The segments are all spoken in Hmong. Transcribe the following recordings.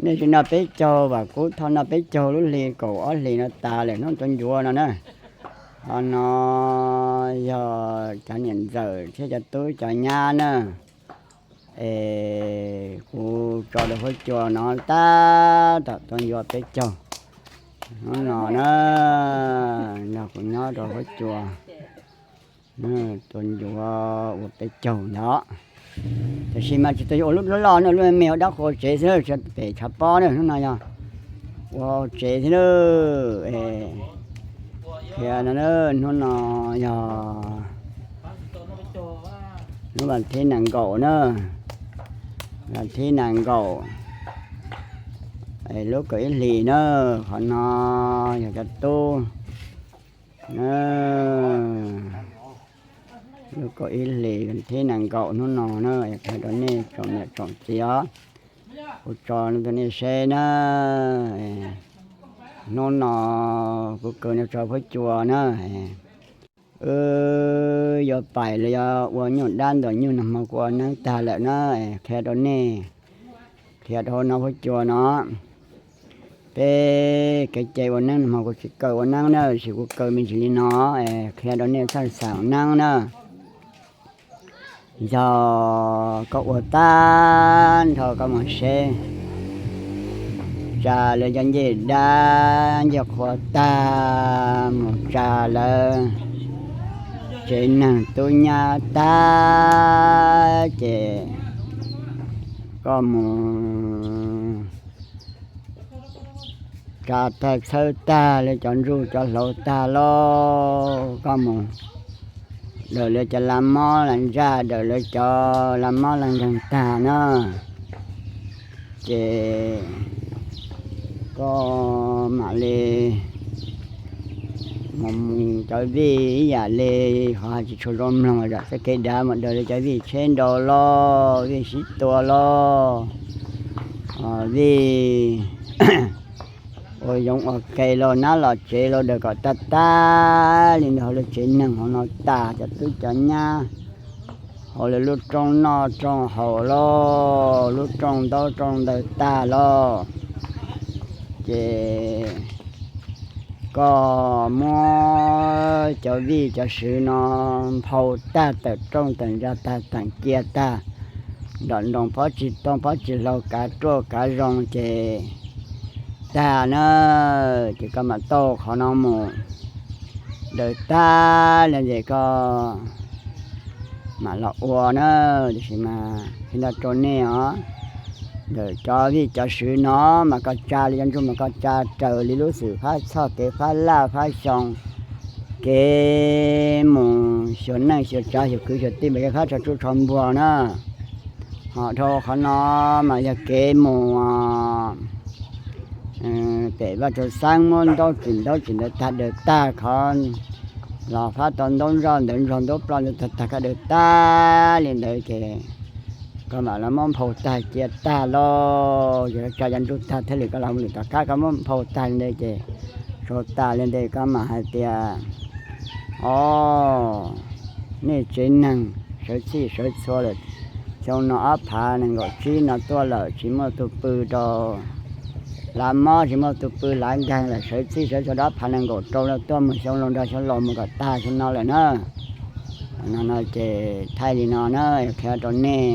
Nej tsis noj peb caug, vam kuv thov noj peb caug lub hli kaum ob hlis no tas lawm hnub tuav ncuav no na. Qhov no yog cov niam ntxawm thiab cov tub cov nyab na. Es kuv tso rau huab cua no tab tom tuav ncuav peb caug hnub no na. Nrog kuv nyob rau huab cua, tuav ncuav ua peb caug ntawd. Tiam sis mas tsis tau yuav ua lub loj loj na, lub me me ua dab qhuas tsev xwb, pem tshav pob na, hnub no yog ua tsev xwb na. Qhia no, hnub no yog lub vas thib nees nkaum na, vas thib nees nkaum lub kaum ib hlis na. Qhov no yog cov tub, lub kaum ib hlis vas thib nees nkaum hnub no na, qhia rau nej tsoom niam tsoom txiv os. Kuv tso rau nej seb na. Hnub no kuv kaw no tso huab cua na. Wb yuav pais los yog ua nyuj dab ntawm nyuj nag hmo kuv ua neeb tag lawm na, qhia rau nej, qhia rau hauv no huab cua no. Peb kev cai ua neeb nag hmo kuv tsis kaw ua neeb na, tab sis kuv kaw me ntsis li no, qhia rau nej txhaj xav ua neeb na. Yog koj ua tag nrho koj mus seb, tsa lawv cov ncej dab ncej qhua tag, mus tsa lawv tsev neeg tub nyab tag, ces koj mus tsa tag txhawb tag lawv cov ntsuj cov hlauv tag lauj, koj mus daws lawv cov laj mob laj ntsaj, daws lawv cov laj mob laj nkeeg tag na, ces koj mam li mus mus cov vij ib yam li qhov hais tsis tshua zoo mloog, zam txoj kev dav mus daws lawv cov vij tsheb nrau lauj, vij sib tua lauj, vij ua yoov ua ke lauj, nab los tsev lauj, daws kom tag tag li ntawd hauv lawv tsev neeg hauv no tag, cov tub cov nyab hauv lawv lub rooj noj rooj haus lauj, lub rooj ntaub rooj ntawv tag lauj, ces koj muab cov vij cov swv no nphau tag, tawm rooj tawm ntsa tag, teem cia tag, nrom nroos phob tsis toog phob tsis hlau, kav ruaj kav zoo ces tag na, ces koj mam tau qhov no mus daws tag li ces koj mam los ua na. Tiam sis mas qhia rau nej os, ntawm cov vij cov swv no mas koj tsa li cov ntsuj mas koj tsa raws li lub xwm fab txhoj kev fab laj fab xyoo, kev mus xyuas neej xyuas tsav xyuas kwv xyuas tij mas kev fab tsho tsuj tsho npuag na. Ho dhau qhov no mas yog kev mus pem vaj tsaug xeeb muab ntaub tsim ntaub tsim ntawd tag daws tag, qhov los fab tau ntaub zoj ntawd ntog ntaub ploj ntawd tag tag koj daws tag li ntawd ces koj mam los muab nphau tag cia tag lauj. Yog tsa cov ntsuj tag thiaj li koj los mus lwm tom qab koj muab nphau tag li ntawd ces sau tas li ntawd koj mam hais tias, o, nej tsev neeg sawv txhij sawv txhua lawm, xyoo no ob phav nees nkaum tsib no tuaj lawm tsis muaj tus pw rau, lav mob tsis muaj tus pw lav nkeeg lawm, sawv txhij sawv txhua rau ob phav nees nkaum rau no tuaj mus xyoo laus nrog xyoo laus mus kom tag xyoo no lawm na. No no ces thaij li no na, qhia rau nej,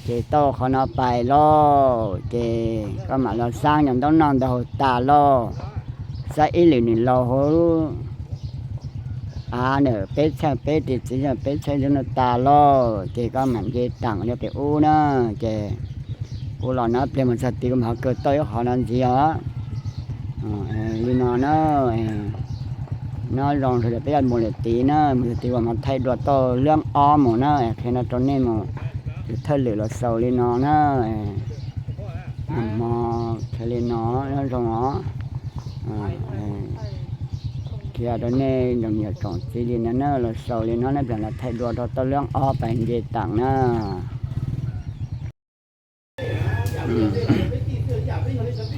ces tau qhov no pais lauj, ces koj mam los xab cov ntaub noj ntawd haus tas lauj, xab ib lwm nws laus hauv av ntawm peb txheej peb ris txiv peb txheej ntawd no tas lauj, ces koj mam nce teem rau pem ub na, ces kuv los no pliag mus txog tid kuv mam ho kaw tau ib qho no ntxiv os. Li no na, nyob zoo sawv daws peb yuav mus lawm tid na, mus lawm tid uas mam thaij dua tau lab ob mus na, qhia no rau nej mus, tus thawj lwm los xaus li no na, nag hmo qhia li no, nyob zoo os. Qhia rau nej tsoom niam tsoom txiv li no na, los xaus li no na, plam los thaij dua rau tau lab ob pais nce teem na.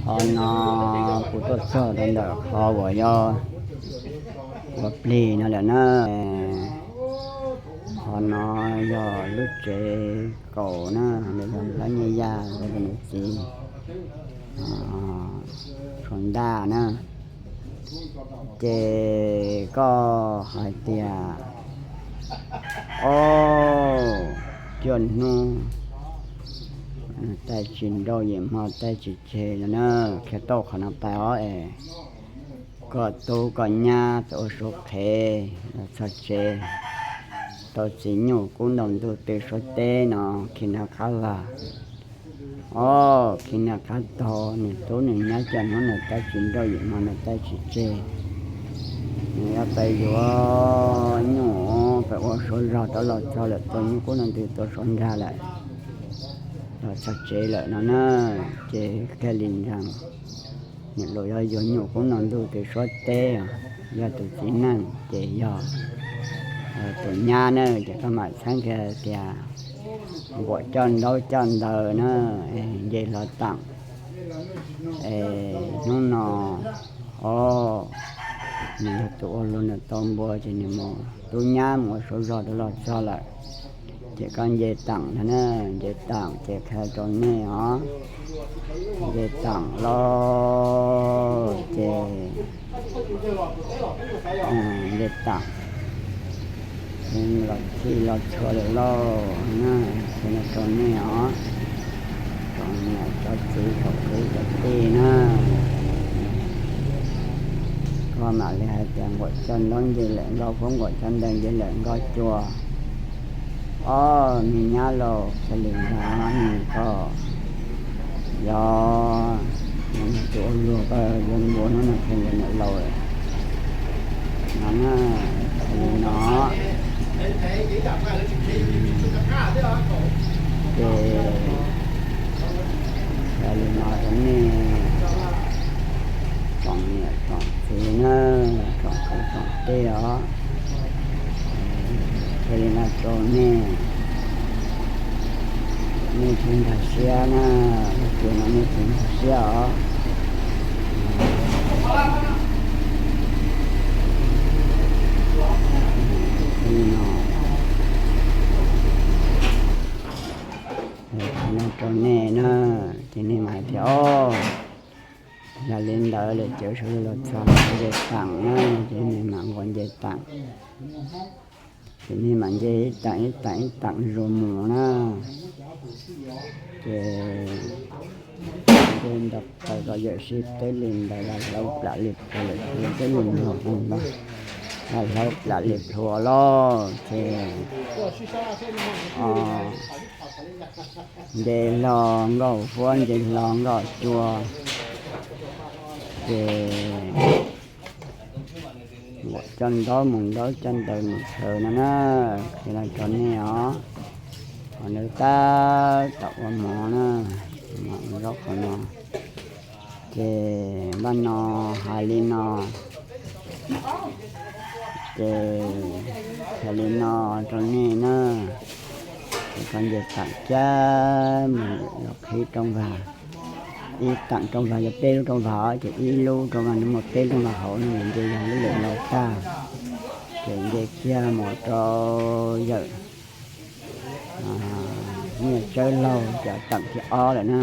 Qhov no kuv tuaj txog rau ntawm qhov uas yog ua plig no lawm na. Qhov no yog lub tsev kaum na, yog Hlob Nyiaj Yaj nkawd tus niam txiv Tshuav Ntaj na. Ces koj hais tias, o, cuaj hnub nws taij tsis nrauj, yim hmo taij tsis tseg no na. Qhia tau qhov no pais os es koj tub koj nyab tau ua suab qhev los txog tsev, tau txiv nyuj kub ntaus ntuj tw suab teb no, khi nag qab vag, o, khi nag qab tog, nws tub nws nyab cuaj hnub nws taij tsis nrauj, yim hmo nws taij tsis tseg. Nws yuav pais yuav nyuj pais ua suav zog rov los txog lawm, tua nyuj kub ntaus ntuj tua suav nrag lawm, los txog tsev lawm no na. Ces Kais Lis Nraug niam laus yuav yuav nyuj kub ntaus ntuj tw suab teb, yog tus txiv neej ces yog tus nyab na. Ces koj mam txhawb kiag tias nquam coj ntaub coj ntawv na, nce hlo teem. Es hnub no, o, nws yog tus ua luag nws tau npua ces nws mus, tub nyab mus ua suav zog rov los txog lawm. Ces koj nce teem no na, nce teem ces qhia rau nej os, nce teem los ces nce teem los txhij los txhua lawm lauj na. Qhia no rau nej os, tsoom niam tsoom txiv tsoom kwv tsoom tij na, koj mam li hais tias nquam coj ntaub nce lawm nkoj puab, nquam coj ntawv nce lawm nkoj cua. Ob, me nyab laus Kais Lis Nraug, koj yog tus ua luag, koj yuav npua hnub no qhia nkawd niam laus no na. Li no ces hais li no rau nej tsoom niam tsoom txiv na, tsoom kwv tsoom tij os. Hais li no rau nej, nej tsis nkag siab na, nej tsis nkag siab os. Li no, hais li no rau nej na, ces nej mam hais tias, o, yog li ntawd lawm ces sawv daws los txog nce teem na, ces nej mam nquas nce teem. Ces nej mam nce ib teem ib teem ib teem zuj zus mus na. Ces nce ntawd plaws kom yawm sij teb li ntawd los hlauv plam li plhuav, yawm sij teb li ntawd los hlauv plam li plhuav lauj. Ces nce hlo nkoj puab, nce hlo nkoj cua, ces nquam coj ntaub mus, ntaub coj ntawv mus tshawv no na. Qhia no rau nej os, qhov no tab tom ua mov na, mov zaub qhov no. Ces npaj no hais li no, ces hais li no rau nej na, ces koj nce teem kiag mus los qhib rooj vag. Ib teem rooj vag yog peb lub rooj vag, ces ib lub rooj vag no muaj peb lub rooj vag hauv no, nce yog lub lawm no tag, ces nce kiag mus rau yawm Nyiaj Tsawb Laug, ces teem thib ob lawm na.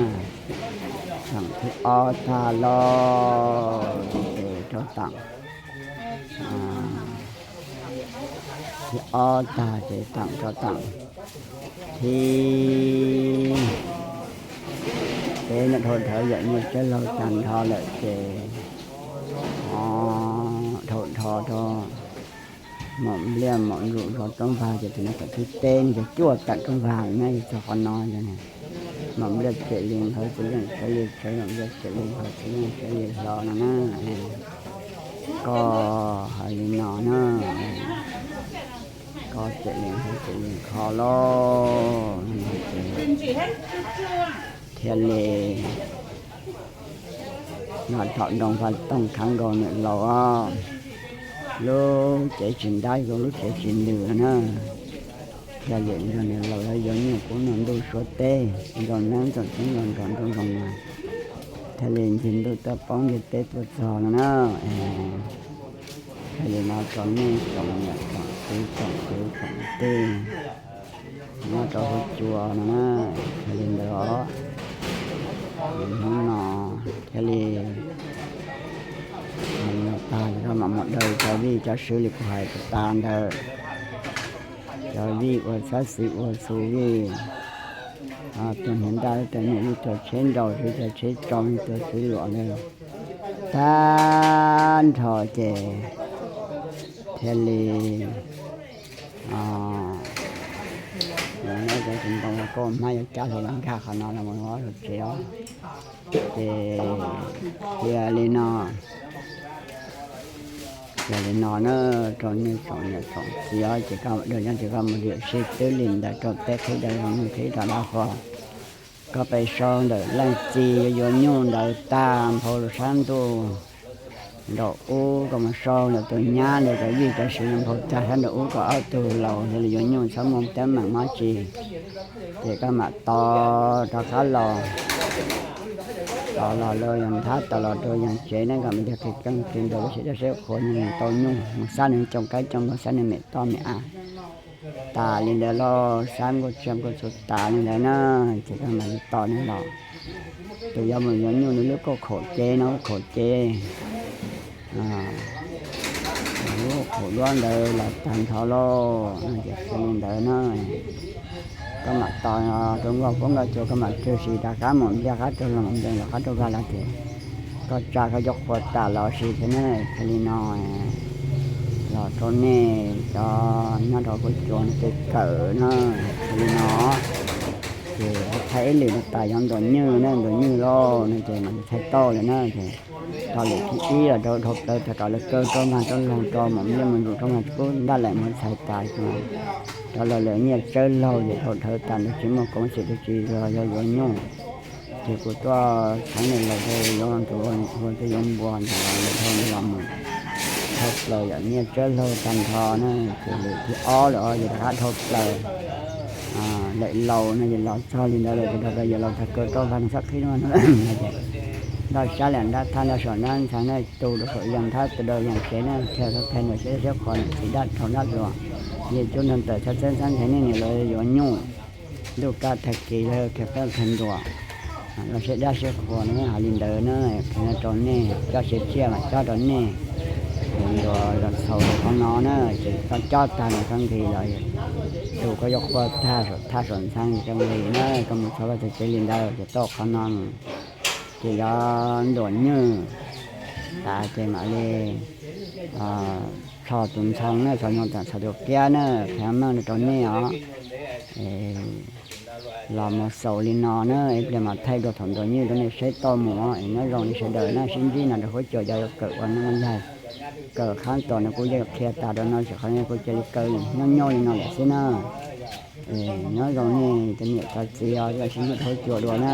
Teem thib ob tag lauj, ces rau teem thib ob tag ces teem rau teem thib peb no, dhau dhawv yawm Nyiaj Tsawb Laug tag nrho lawm ces dhau dhau rau Maum Npliaj, Maum Npliaj zos roob vag, ces tus no teem thib peb no ces cuaj teem roob vag na, yog txog qhov no ces Maum Npliaj Txim Li Nphawv, Txim Li Nphawv, Txim Li Nphawv, Txim Li Nphawv, Txim Li Nphawv no na. Koj hais li no na, koj Txim Li Nphawv, Txim Li Nphawv lauj, thiaj li los tom nroog Vaj Tooj khawb nkaus niam laus os. Lub cev tsis ntab zoo, lub cev tsis ntws na. Thiaj li nrog niam laus yuav nyuj kub noj ntuj suav teb, nrog neeb nrog txheeb nrog nrog nrog zoo mas thiaj li ncig ntuj tuaj poob ncig teb tuaj txog no na. Thiaj li no rau nej tsoom niam tsoom kwv tsoom kwv tsoom tij nyob rau huab cua no na, yog li ntawd os. Hnub no thiaj li hais li no tag, koj mam mus daws cov vij cov sw li kuv hais tas ntawd. Cov vij ua xab xwm ua xu vij, tus hniav ntaj, tus nyuj vij, tus tsheb nraus, tus tsheb tsoo, tus tsheb luam ntawd tag nrho ces thiaj li cov tsis ntoo koj hmab yuav cab hlo los nkag qhov no los mus ua tsev os. Ces cia li no, cia li no na, rau nej tsoom niam tsoom txiv os, ces koj mam dua nyob ces koj mus diam sij twb li ntawd rau teb qhib rau zoo, qhib rau dab qhuas. Koj pem sau ntawm leej txiv yuav yuav nyuj ntawd tag nphau rau sab ntuj nraum ub, koj mus sau ntawm tus nyab ntawd cov vij cov sw nphau tag sab nraum ub, kom ob tug laus thiaj li yuav nyuj txhob muaj teeb meem dab tsi. Ces koj mam tos rov qab los, tos los rau yog nthab, tos los rau yog tsev ne, kom me ntsis qhis keeb qhis ntaus lub siab dab siab qhuas, nws tau nyuj mus xab nws coo qaib coo nplooj, xab nws mem toj mem av tas li ntawd lauj, xab nkuaj tsiaj nkuaj txhu tas li ntawd na. Ces koj mam li tos nws los. Tus yuav mus yuav nyuj nws lub kauj khaum cev no, kauj khaum cev, lub kauj khaum duab ntawd los tag nrho lauj. Ces cia li ntawd na, koj mam tos rau nkauj poob nkauj cuag, koj mam tswj sim rov qab mus nplej qab rau los, mus nplej los qab rau vaj los ces koj tsa koj cov qhua tas los sis thiab ne. Cia li no los rau nej cov nyob rau huab cua no tej kawm na, cia li no. Ces thaij ib lwm no tas yog ntuas nywj na, ntuas nywj lauj no ces mam thaij tau lawm na. Ces tau lwm thib ib los rau dhau plaws, thaij kom lawv kaw rau mag rau laug rau mam li mus nrug rau mag tsis pub ntaj laim mus txhais tas, rau los lawv nyiaj tsawb laug ces dhau dhawv tas ntawd tsis muaj koom xim dab tsi los yog yuav nyuj. Ces kuv tuaj txheeb li lawm, yuav tus ua tus yuav npua ntawd los dhau los mus dhau plaws yom, nyiaj tsawb laug tag nrho na. Ces lwm thib ob lawm ces rov qab dhau plaws lawm laus no ces los txog li ntawd lawm ces dhau plaws yog laus tag kaw rau vag no txhob qhib no. Ces nraj sab liam nraj thaj nraj saum nraj ntxhais na, tus rau saum yog nthab tus rau yog tsev na, qhia qhia ntawm siab siab qhuas niam txiv dab rau dab hluas, yej cuab nrog tawm txhab txeeb txhab nthe nej niam lawv yuav nyuj. Ntuj kaj tag kis yog qhia qeej qhia nruas, lub siab dab siab qhuas no hais li ntawd na, qhia rau nej, cob siab tsiaj mas cob rau nej. Nruas los txhaum rau qhov no na, ces koj cob tag los koj nqis los, tus koj yuav qhua tag saum thaj saum ntxhee koj nqis na, koj mus txog koj txog tsev li ntawd ces tau qhov no mus. Ces yuav ntuas nywj tas ces mam li txhos tus ntxhoo na, txhos ntxhoo tas txhos tus kiab na, qhia meej rau nej os. Los mus xaus li no na, ib pliag mas thaij dua thaum ntuas nywj rau nej saib tau mus os. Nyob zoo li sawv daws na, sib ntsib no rau huab cua, cov yuav kawm ua neej ua yaig, kawm qhab tos no kuv yeej qhia tas rau no, tsis qhov no kuv cia li kaw nyob nyob li no lawm xwb na. Nyob zoo nej cov niam cov txiv os, sib ntsib rau huab cua dua na.